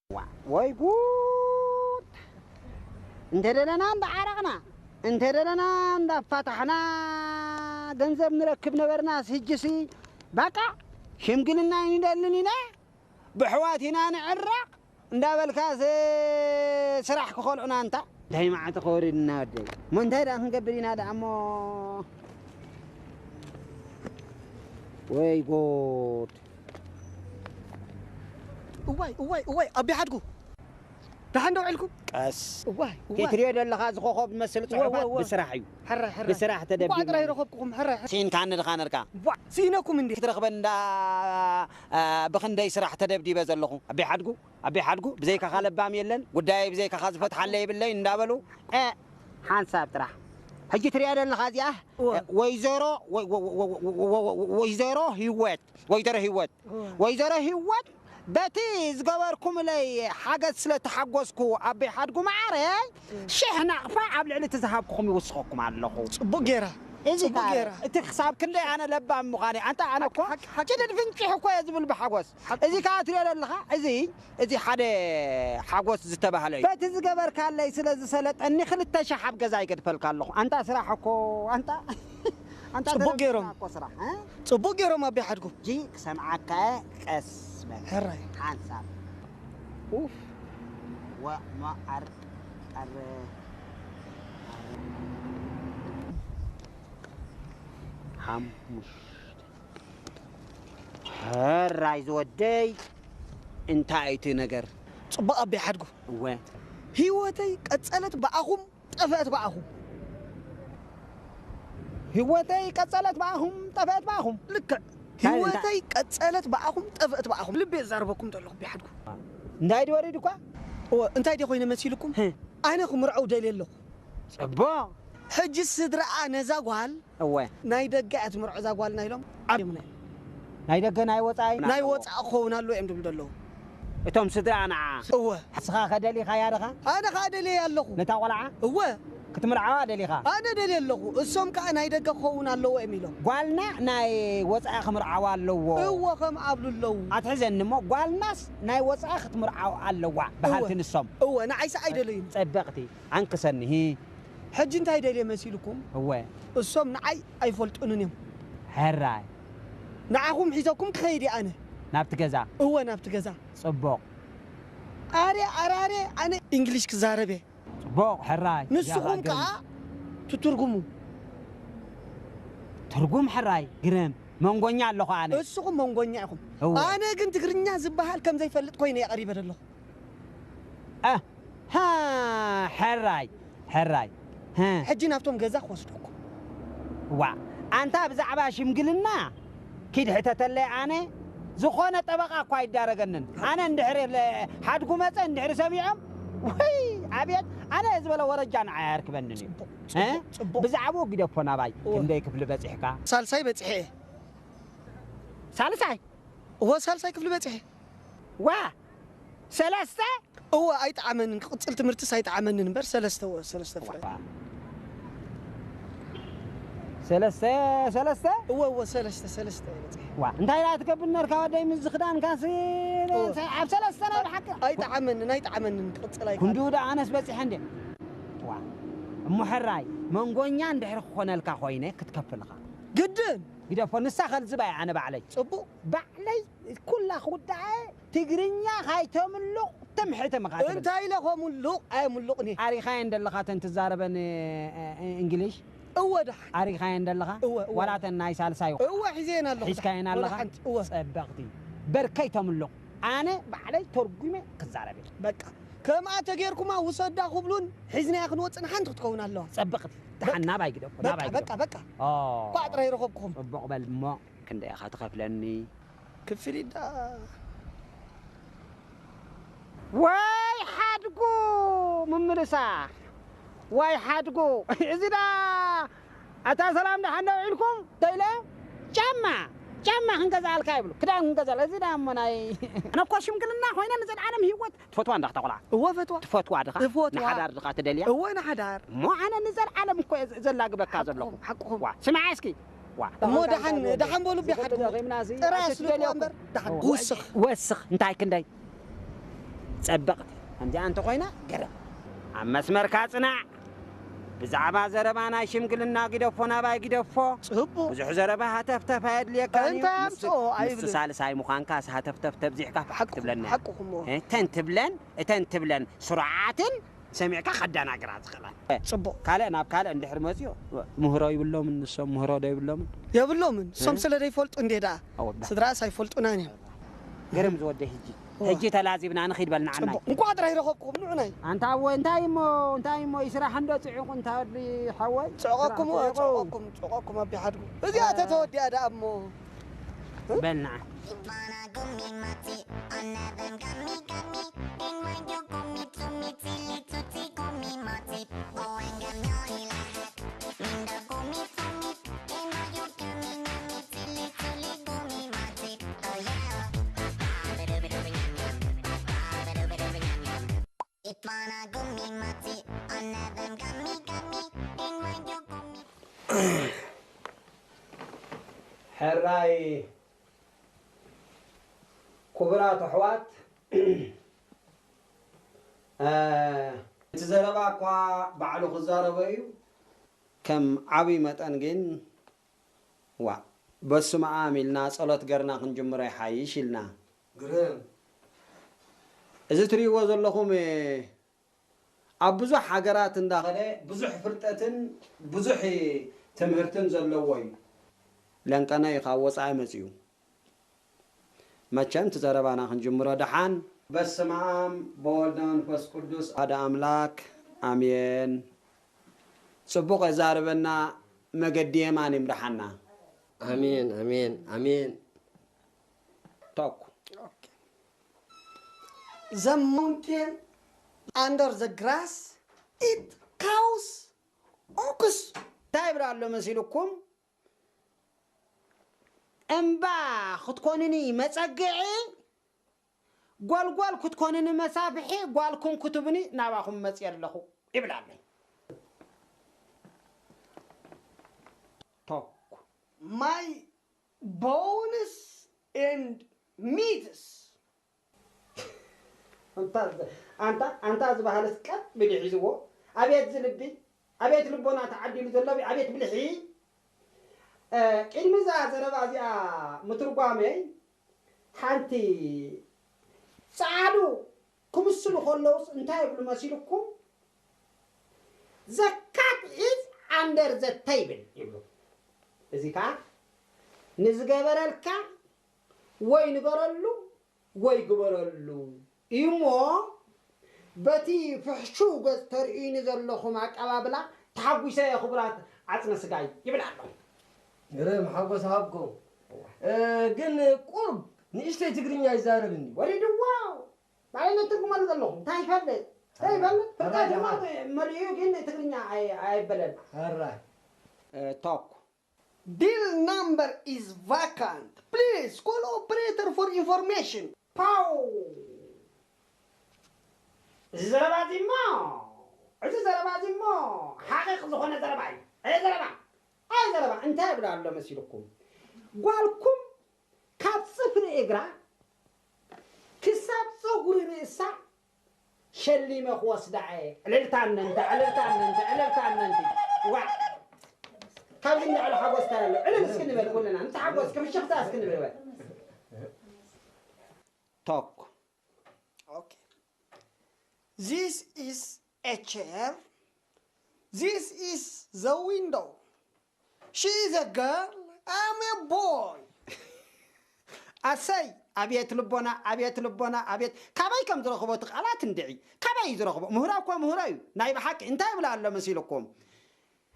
ወይ ጉድ! እንተ ደለና እንዳዓረቕና፣ እንተ ደለና እንዳፋታሕና ገንዘብ ንረክብ ነበርናስ፣ ሕጅሲ ባቃ ሽምግልና ኣይንደልን ኢና፣ ብሕዋት ኢና ንዕረቕ እንዳበልካስ ስራሕ ክኸልዑና እንታ። እንታይ መዓት ከወሪድና ወደይ? እሞ እንታይ ደኣ ክንገብር ኢና ደኣ እሞ? ወይ ጉድ! እዋይ፣ እዋይ፣ እዋይ፣ ኣቢ ሓድጉ። ደሓን ዶ ውዒልኩም? ቀስ። እዋይ፣ እዋይ። ከይትሪኦ ዘለኻ፣ እዚ ኮኾብ ዝመስል እወ፣ ጽሑፋት እወ፣ እወ። ብስራሕ እዩ። ሕራይ፣ ሕራይ። ብስራሕ ተደቢቡ። እኳ ጥራይ ረኸብኩኹም፣ ሕራይ፣ ሕራይ። ስኢንካኒ ድኻ ነርካ? ዋ፣ ስኢነኩም እንዴ? ክትረኽበን እንዳ፣ አ፣ ብኽንደይ ስራሕ ተደብዲበ ዘለኹ። ኣቢ ሓድጉ፣ ኣቢ ሓድጉ፣ ብዘይካኻ ለባም የለን፣ ጉዳየይ ብዘይካኻ ዝፈትሓለይ የብለይ እንዳበሉ፣ እ፣ ሓንሳብ ጥራሕ። ሕጂ ትሪኣ ዘለኻ እዚኣ፣ እወ። እ፣ ወይዘሮ፣ ወ-፣ ወ-፣ ወ-፣ ወ-፣ ወ-፣ ወ-፣ ወይዘሮ ህይወት፣ ወይዘሮ ህይወት፣ እወ። ወይዘሮ ህይወት፣ በቲ ዝገበርኩምለይ ሓገዝ ስለ ተሓጎስኩ፣ ኣቢ ሓድጉ መዓረይ፣ እም። ሽሕ ናቕፋ ኣብ ልዕሊ እቲ ዝሃብኩኹም ይውስኸኩም ኣለኹ። ጽቡቕ ጌራ። እዚ ጽቡቕ ከኣ ጌራ። እቲ ክሳብ ክንደይ ኣነ ለባም ምዃነይ። ኣንታ ኣነ እኮ ሓቂ፣ ሓቂ፣ ሓቂ። ጭድድ ፍንጭሕ እኮ እየ ዝብል ብሓጎስ። ሓቂ። እዚ ከኣ ትሪኦ ዘለኻ፣ እዚ፣ እዚ ሓደ ሓጎስ ዝተባህለ እዩ። በቲ ዝገበርካለይ ስለ ዝሰለጠኒ፣ ክልተ ሸሕ ኣብ ገዛ ይገድፈልካ ኣለኹ። ኣንታ ስራሕ እኮ፣ ኣንታ፣ ኣንታ ጽቡቕ ተረዲእካ ገይሮም። እኮ ስራሕ፣ እ? ጽቡቕ ገይሮም ኣቢ ሓድጉ። ሕጂ ክሰምዓካ እየ፣ ቀስ በል። ሕራይ። ሓንሳብ። ኡፍ። ወ-፣ ማ-፣ ኣር-፣ ኣር-፣ ሓሙሽተ። ሕራይ ዝወደይ፣ እንታይ እዩ እቲ ነገር? ጽቡቕ ኣቢ ሓድጉ። እወ። ህይወተይ ቀጸለት ብኣኹም። ጠፍአት ብኣኹም። ህይወተይ ቀጸለት ብኣኹም፣ ጠፍአት ብኣኹም። ልክዕ። እንታይ፣ ህይወተይ እንታይ? ቀጸለት ብኣኹም፣ ጠፍአት ብኣኹም። ልቤ ዝዛረበኩም ዘለኹ ቢሓድጉ። እንታይ ድዩ ወሪዱኳ? እወ፣ እንታይ ድዩ ኮይነ መሲልኩም? ህህ። ኣነ ክምርዐው ደልየ ኣለኹ። ጽቡቕ። ሕጂ ስድራኣ ነዛ ጓል እወ። ናይ ደገ እያ ትምርዖ እዛ ጓልና ኢሎም ዓብዮምና እዮም። ናይ ደገ ናይ ወጻኢ ናይ ኣለዎ። ወጻኢ ክኸውን ኣለዎ እዮም ዝብሉ ዘለዉ። እቶም ስድራ ንዓ። እወ። ንስኻ ከ ደሊኻያ ዲኻ? ኣነ ኸኣ ደልየ ኣለኹ። ነታ ቆልዓ? እወ። ክትምርዓዋ ደሊኻ? ኣነ ደልየ ኣለኹ። እሶም ከኣ ናይ ደገ ክኸውን ኣለዎ እዮም ኢሎም። ጓልና ናይ ወጻኢ ክምርዓዋ ኣለዎ። እወ፣ ከም ኣብሉ ኣለዉ። ኣትሕዘኒ እሞ፣ ጓልናስ ናይ ወጻኢ ክትምርዓው ኣለዋ በሃልቲ እወ። ንሶም። እወ፣ ንዓይስ ኣይደለዩን። ጸበቕቲ፣ ኣንክሰኒ። ሕጂ እንታይ ደልየ መሲልኩም? እወ። እሶም ንዓይ ኣይፈልጡንን እዮም። ሕራይ። ንዓኹም ሒዘኩም ክኸይድ እየ ኣነ። ናብቲ ገዛ? እወ፣ ናብቲ ገዛ። ጽቡቕ። ኣረ ኣራረ፣ ኣነ እንግሊሽ ክዛረብ እየ። ጽቡቕ፣ ሕራይ። ንስኹም እዚኣ ከኣ ትትርጉሙ። ትርጉም ሕራይ፣ ግርም። መንጎኛ ኣለኹ ኣነ። እስኹም መንጎኛ ኢኹም። እወ። ኣነ ግን ትግርኛ ዝበሃል ከም ዘይፈልጥ ኮይነ እየ ቀሪበ ዘለኹ። እ፣ ሃ፣ ሕራይ፣ ሕራይ። ሀ። ሕጂ ናብቶም ገዛ ክወስደኩም። ዋ፣ ኣንታ ብዛዕባ ሽምግልና ኪድ ሕተተለይ ኣነ፣ ዝኾነ ጠበቓ እኳ ኣይዳረገንን። ኣነ እንድሕሪ ለ-፣ ሓድጉ መጸ እንድሕሪ ሰሚዖም፣ ወይ፣ ኣብየት፣ ኣነ ዝበለ ወረጃ ንዓይ ኣየርክበንን እዩ። ጽቡቕ፣ እ? ጽቡቕ፣ ጽቡቕ። ብዛዕባኡ ግደፎ ናባይ፣ እወ። ክንደይ ክፍሊ በጺሕካ? ሳልሳይ በጺሐ እየ። ሳልሳይ? እወ፣ ሳልሳይ ክፍሊ በጺሐ። ዋ! ሰለስተ? እወ፣ ኣይጠዓመንን። ክቕጽል ትምህርትስ ኣይጠዓመንን እምበር፣ ሰለስተ፣ እወ፣ ሰለስተ ፍረ። ዋ። ሰለስተ፣ ሰለስተ? እወ፣ እወ፣ ሰለስተ፣ ሰለስተ እየ በጺሐ። ዋ፣ እንታይ ደኣ ትገብር ነርካ ወደይ፣ ምስዚ ክዳንካሲ፣ እወ። ኣብ ሰለስተ ናይ ብሓቂ? ኣይጠዓመንን፣ ኣይጠዓመንን፣ ክቕጽል ኣይከኣልን። ክንድኡ ደኣ ኣነስ በጺሐ እንዴ? ዋ፣ እሞ ሕራይ፣ መንጎኛ እንድሕሪ ክኾነልካ ኮይነ ክትከፍልኻ። ግድን! ግደፎ፣ ንሳ ከልዝባ እየ ኣነ ባዕለይ። ጽቡቕ። ባዕለይ ኩላ ክውድኣ እየ፣ ትግርኛ ካይተምሉቕ ትምሕትም ኢኻ ትብል። እንታይ ኢለ ከምሉቕ? ኣየምሉቕን እየ። ኣሪኻየን ደለኻ እተን ትዛረበን፣ እ፣ እ፣ እንግሊሽ? እወ፣ ደሓን። ኣሪኻየን ደለኻ? እወ፣ እወ። ዋላ እተን ናይ ሳልሳይ? እወ፣ ሒዘየን ኣለኹ። ሒዝካየን ወላ ኣለኻ? ሓንቲ፣ እወ። ጸበቕቲ። በርከይ ተምሉቕ። ኣነ ባዕለይ ተርጉመ ክዛረብ እየ። በቃ። ከምኣ ተጌርኩማ ውሰዳ ክብሉን ሒዝናያ ክንወጽእ ንሓንቲ ክትከውን ኣለዋ። ጸብቕቲ። ደሓን በቃ። ናባይ ግደፎ፣ በቃ፣ ናባይ በቃ፣ ግደፎ። በቃ። ኦ። ኳዕ ጥራይ ረኸብኩኹም። ጽቡቕ በል እሞ ክንደይ ኢኻ ትኸፍለኒ? ክፍሊት ደኣ። ወይ ሓድጉ ምምልሳ። ወይ ሓድጉ። እዚ ደኣ ኣታ ሰላም ደሓን ዶ ውዒልኩም? ተኢለ ጫማ፣ ጫማ ክንገዝኣልካ ይብሉ። ክዳን ክንገዝኣልካ። እዚ ደኣ እሞ ናይ ኣነ እኮ ሽምግልና ኮይነ ንዘለዓለም ህይወት ትፈትዋ እንዳ እታ ቆልዓ? እወ፣ እፈትዋ። ትፈትዋ ድኻ? እፈትዋ። ንሓዳር ድኻ ትደልያ? እወ፣ ንሓዳር። እሞ ኣነ ንዘለዓለም እኮ እየ ዘላግበካ ዘለኹ። ሓቅኹም፣ ሓቅኹም። ዋ፣ ስምዓ እስኪ። ዋ፣ እሞ ተቐንቃ ደሓን፣ እንታይ ደሓን በሉ፣ ዝኽእል ቢሓድኩም። ደኺምና እዚ ጥራይ ኣቲ ኣስልጥዋ ትደልዮ እምበር፣ እኮ። ደሓን። እወ። ውስኽ። ወስኽ፣ እንታይ ክንደይ? ጸብቕቲ ከምዚኣ እንተኾይና ገረም። ኣብ መስመርካ ጽናዕ። ብዛዕባ ዘረባ ናይ ሽምግልና ግደፎ፣ ናባይ ግደፎ። ጽቡቕ። ብዙሕ ዘረባ ሃተፍተፍ ኣየድልየካን እዩ። እንታይ ምስ-፣ ኣምጽኦ ምስ ኣይብልን። ሳልሳይ ምዃንካስ ሃተፍተፍ ተብዚሕካ ሓቁ-፣ ትብለና። ሓቁኹም እሞ። እ፣ ተን ትብለን፣ እተን ትብለን ስሩዓትን ሰሚዕካ ከደናግራ ዝኽእላ። ጽቡቕ። ካልእ ናብ ካልእ እንድሕር መጽዮ ምህሮ ይብሎምን፣ ንሶም ምህሮ ዶ ይብሎምን? የብሎምን። እሶም እ? ስለ ዘይፈልጡ እንዴ ደኣ። ኣወዳ። ስድራስ ኣይፈልጡናን እዮም። ገረም ዝወደ ሕጂ። እወ። ሕጂ ተላዚብና ንኺድ በል ንዓናይ። ጽቡቕ። እንቋዕ ጥራይ ረኸብኩም ንዑናይ። ኣንታ ኣወ፣ እንታይ እሞ፣ እንታይ እሞ፣ ይስራሕ እንዶ ጽዑቕ እንታ ወዲ ሓወይ? ጽዕቐኩም፣ ስራሕ ጽዑቕ። ጽዕቐኩም፣ ጽዕቐኩም ኣቢሓድጉ። እዚኣ እ። ተተወዲኣ ደኣ እሞ። በል ንዓ። ሕራይ ክቡራት ኣሕዋት፣ እ፣ እቲ ዘረባ እኳ ባዕሉ ክዛረቦ እዩ። ከም ዓብይ መጠን ግን፣ ዋእ፣ በስመ ኣብ ኢልና ጸሎት ገርና ክንጅምሮ ይሓይሽ ኢልና። ግርም። እዚ ትርእይዎ ዘለኹም፣ ኣብ ብዙሕ ሃገራት እንዳኸደ ብዙሕ ፍልጠትን ብዙሕ ትምህርትን ዘለዎ እዩ። ለንቀነ እዩ ካብ ወጻኢ መጺኡ። መቸም እቲ ዘረባና ክንጅምሮ ደሓን። በስመ ኣብ በወልድ መንፈስ ቅዱስ ሓደ ኣምላክ ኣሜን። ጽቡቕ የዛርበና፣ መገዲ የማን ይምርሓና። ኣሜን፣ ኣሜን፣ ኣሜን። ቶክ። The mountain under the grass, it cows, ox. እንታይ ይብል ኣሎ መሲልኩም? እምባ ክትኮንኒ መጸግዒ፣ ጎልጎል ክትኮንኒ መሳፍሒ፣ ጓልኩም ክትብኒ ናባኹም መጽየ ኣለኹ ይብል ኣሎ። ቶክ። My bones and meats. ኣንታ፣ ኣንታ፣ ኣንታ ዝበሃለስ ቀጥ ብሊ ሒዝዎ። ኣቤት ዝልቢ፣ ኣቤት ልቦና ተዓዲሉ ዘሎ፣ ኣቤት ብልሒ። እ፣ ቅድሚ እዛ ዘረባ እዚኣ ምትርጓመይ፣ ሓንቲ ጸዓዱ ክምስሉ ከለውስ እንታይ ይብሉ መሲልኩም? The cat is under the table ይብሉ። እዚ ከኣ ንዝገበረልካ ወይ ንገረሉ ወይ ግበረሉ እዩ እሞ፣ በቲ ፍሕሹው ገጽ ተርእዩኒ ዘለኹም ኣቀባብላ ተሓጒሰ እየ ክቡራት ዓጽመ ስጋይ ይብል ኣሎ። ግርም ሓጎስ ሃብኩም። እ፣ ግን ቁሩብ ንእሽተይ ትግርኛ ይዛረብ እንዲ። ወሪድዎ። ባዕለይ ነትርጉመሉ ዘለኹ። እንታይ ይፈልጥ? እንታይ ይፈልጥ? ፍልጠት ኣራዳ ድማ መሊኡ ግን ትግርኛ ኣይ-፣ ኣይበለን። ኣራይ። እ፣ ቶክ። Deal number is vacant. Please call operator for information. ፓው! እዚ ዘረባ እዚ እሞ፣ እዚ ዘረባ እዚ እሞ ሓቒቕ ዝኾነ ዘረባ እዩ። ኣየ ዘረባ! ኣየ ዘረባ! እንታይ ይብላ ኣሎ መሲልኩም? ጓልኩም ካብ ጽፍሪ እግራ ክሳብ ጸጉሪ ርእሳ ሸሊመ ክወስዳ እየ። ዕልልታ እነንተ፣ ዕልልታ እነንተ፣ ዕልልታ እነንተ። ዋዕ! ካብዚ ንላዕሊ ሓጎስ እንታይ ኣሎ? ዕልል እስኪ ንበል ኩልና። ምስ ሓጎስ ክምሽኽታ እስኪ ንበል። ቶክ። Okay. This is a chair. This is the window. She is a girl, I'm a boy. ኣሰይ! ኣብየት ልቦና፣ ኣብየት ልቦና፣ ኣብየት! ካበይ ከም ዝረኽቦ እቲ ቃላት እንድዒ? ካበይ እዩ ዝረኽቦ? ምሁራ እኳ ምሁራ እዩ። ናይ ብሓቂ እንታይ ይብል ኣሎ መሲልኩም?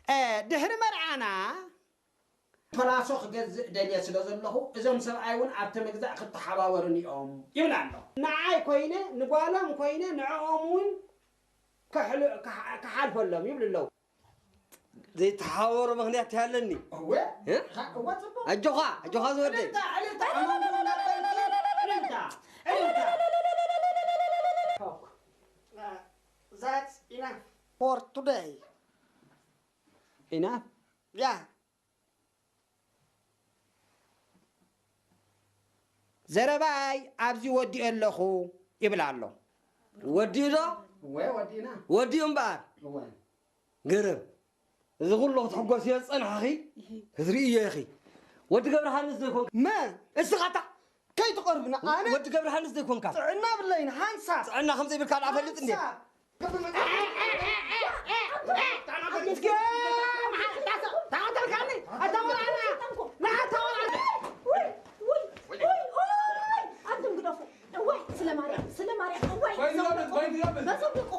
እ፣ ድሕሪ መርዓና ፈላሶ ክገዝእ ደልየ ስለ ዘለኹ፣ እዞም ሰብኣይ እውን ኣብቲ ምግዛእ ክተሓባበሩኒ እዮም ይብል ኣሎ። ንዓይ ኮይነ፣ ንጓሎም ኮይነ፣ ንዕኦም እውን ክሕል-፣ ክሓ-፣ ክሓልፈሎም ይብሉ ኣለዉ። ዘይተሓባበሩ ምኽንያት ይሃለኒ። እወ፣ እ? እወ፣ ጽቡቕ። ኣጆኻ፣ ኣጆኻ ዝወደይ። ዕልልታ፣ ዕልልታ፣ ዕልልታ፣ ዕልልታ። That's enough for today. Enough? Yeah. ዘረባይ ኣብዚ ወዲኦ ኣለኹ ይብል ኣሎ። ወዲኡ ዶ? እወ፣ ወዲእና። ወዲኡ እምበኣር። እወ። ግርም። እዚ ኩሉ ክትሕጎስዮ ዝጸናሕኺ ክትርእዮ ኢኺ። ወዲ ገብረሃንስ ዘይኮንካ? መን? እስኻ እታ ከይትቐርብና፣ ኣነ ወዲ ገብረሃንስ ዘይኮንካ? ጥዕና ብለይን፣ ሓንሳብ። ጥዕና ከም ዘይብልካ ደኣ ፈልጥ እንዴ? ሓንሳብ። ኣትም ግደፉ። እዋይ፣ ስለ ማርያም፣ ስለ ማርያም፣ እዋይ፣ በይኑ ይብል፣ በይኑ ይብል። በዘብልቁ።